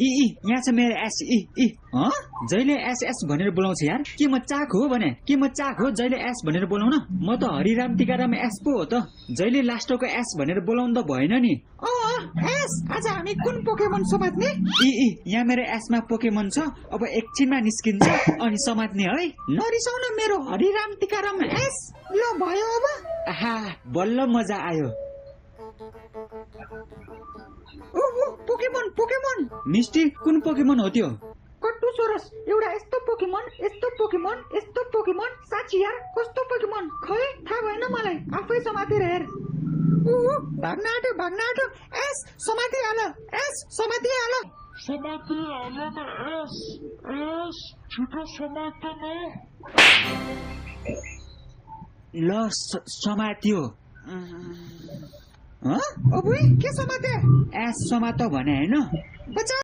यहाँ छ मेरो एस जहिले एस एस भनेर बोलाउँछ यार। के म चाक हो भने? के म चाक हो जहिले एस भनेर बोलाउन? म त हरिराम टीकाराम एस पो हो त। जहिले लास्टको एस भनेर बोलाउनु त भएन नि। एस आज हामी कुन पोकेमन समात्ने? यहाँ मेरो एसमा पोकेमन छ। अब एकछिनमा निस्किन्छ अनि समात्ने है। नरिसाउन मेरो हरिराम टीकाराम एस। ल भयो अब। आहा बल्ल मजा आयो। पोकेमन मिस्टी कुन पोकेमन हो त्यो? कट्टुसोरस एउटा यस्तो पोकेमन साँच्ची यार कस्तो पोकेमन खै थाहा भएन मलाई। आफै समातेर हेर। भाग्न आँट्यो एस समातिहाल त एस छिटो समात न। ल समात्यो। के समाते? एस समात भने हैन? बचा